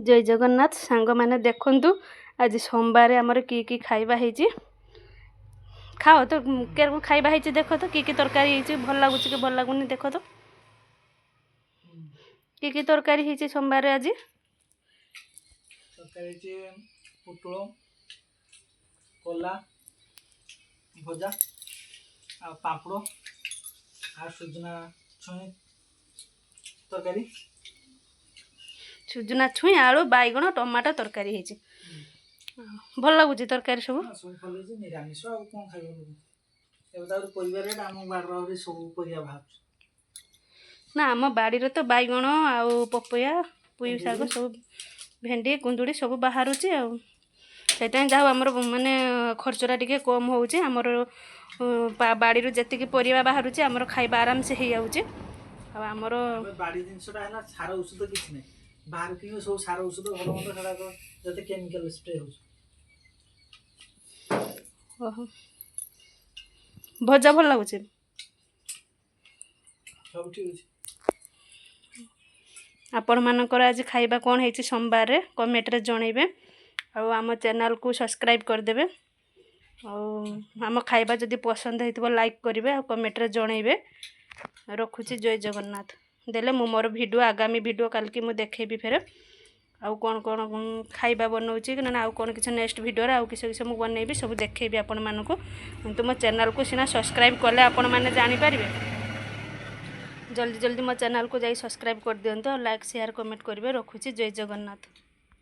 ଜୟ ଜଗନ୍ନାଥ ସାଙ୍ଗମାନେ। ଦେଖନ୍ତୁ, ଆଜି ସୋମବାର, ଆମର କି କି ଖାଇବା ହେଇଛି। ଖାଅ ତ, କେରକୁ ଖାଇବା ହେଇଛି ଦେଖ ତ। କି କି ତରକାରୀ ହେଇଛି, ଭଲ ଲାଗୁଛି କି ଭଲ ଲାଗୁନି ଦେଖ ତ। କି କି ତରକାରୀ ହେଇଛି ସୋମବାର ଆଜି? ତରକାରୀ ହେଇଛି ପୋଟଳ କଲା ଭଜା ଆଉ ପାମ୍ପଡ଼ ଆଉ ସୁଜନା ଛୁଇଁ ତରକାରୀ। ସୁଜୁନା ଛୁଇଁ, ଆଳୁ, ବାଇଗଣ, ଟମାଟୋ ତରକାରୀ ହେଇଛି। ଭଲ ଲାଗୁଛି ତରକାରୀ ସବୁ? ହଁ, ସବୁ ଭଲ ହେଇଛି। ନିରାମିଷ, ଆଉ କ'ଣ ଖାଇବ ଲୋକ? ଏବେ ତାପରେ ପରିବା ରେଟ୍, ଆମ ବାଡ଼ିର ଆହୁରି ସବୁ ପରିବା ବାହାରୁଛି। ନା, ଆମ ବାଡ଼ିରେ ତ ବାଇଗଣ ଆଉ ପପୟା, ପୁଇ ଶାଗ ସବୁ, ଭେଣ୍ଡି, କୁନ୍ଦୁଡ଼ି ସବୁ ବାହାରୁଛି। ଆଉ ସେଇଥିପାଇଁ ଯାହା ହଉ ଆମର ମାନେ ଖର୍ଚ୍ଚଟା ଟିକେ କମ୍ ହେଉଛି। ଆମର ବାଡ଼ିରୁ ଯେତିକି ପରିବା ବାହାରୁଛି, ଆମର ଖାଇବା ଆରାମସେ ହେଇଯାଉଛି। ଆଉ ଆମର ଏବେ ବାଡ଼ି ଜିନିଷଟା ହେଲା ସାର ଔଷଧ କିଛି ନାହିଁ। ବାହାରୁ କିଣିବ, ସବୁ ସାର ଔଷଧ, ଭଲ ମନ୍ଦ, ସେଗୁଡ଼ାକ ଯେତେ କେମିକାଲ ସ୍ପ୍ରେ ହେଉଛି। ଓହୋ, ଭଜା ଭଲ ଲାଗୁଛି? ସବୁ ଠିକ୍ ଅଛି। ଆପଣମାନଙ୍କର ଆଜି ଖାଇବା କ'ଣ ହେଇଛି ସୋମବାରରେ, କମେଣ୍ଟରେ ଜଣେଇବେ। ଆଉ ଆମ ଚ୍ୟାନେଲକୁ ସବସ୍କ୍ରାଇବ୍ କରିଦେବେ। ଆଉ ଆମ ଖାଇବା ଯଦି ପସନ୍ଦ ହେଇଥିବ, ଲାଇକ୍ କରିବେ ଆଉ କମେଣ୍ଟରେ ଜଣେଇବେ। ରଖୁଛି, ଜୟ ଜଗନ୍ନାଥ। ଦେଲେ ମୁଁ ମୋର ଭିଡ଼ିଓ, ଆଗାମୀ ଭିଡ଼ିଓ କାଲିକି ମୁଁ ଦେଖେଇବି ଫେରେ ଆଉ କ'ଣ କ'ଣ ଖାଇବା ବନଉଛି କି ନା ଆଉ କ'ଣ କିଛି ନେକ୍ସଟ ଭିଡ଼ିଓରେ ଆଉ କିଛି କିଛି ମୁଁ ବନେଇବି, ସବୁ ଦେଖେଇବି ଆପଣମାନଙ୍କୁ। କିନ୍ତୁ ମୋ ଚ୍ୟାନେଲକୁ ସିନା ସବସ୍କ୍ରାଇବ୍ କଲେ ଆପଣମାନେ ଜାଣିପାରିବେ। ଜଲ୍ଦି ଜଲ୍ଦି ମୋ ଚ୍ୟାନେଲକୁ ଯାଇ ସବସ୍କ୍ରାଇବ୍ କରିଦିଅନ୍ତୁ ଆଉ ଲାଇକ୍, ସେୟାର, କମେଣ୍ଟ କରିବେ। ରଖୁଛି, ଜୟ ଜଗନ୍ନାଥ।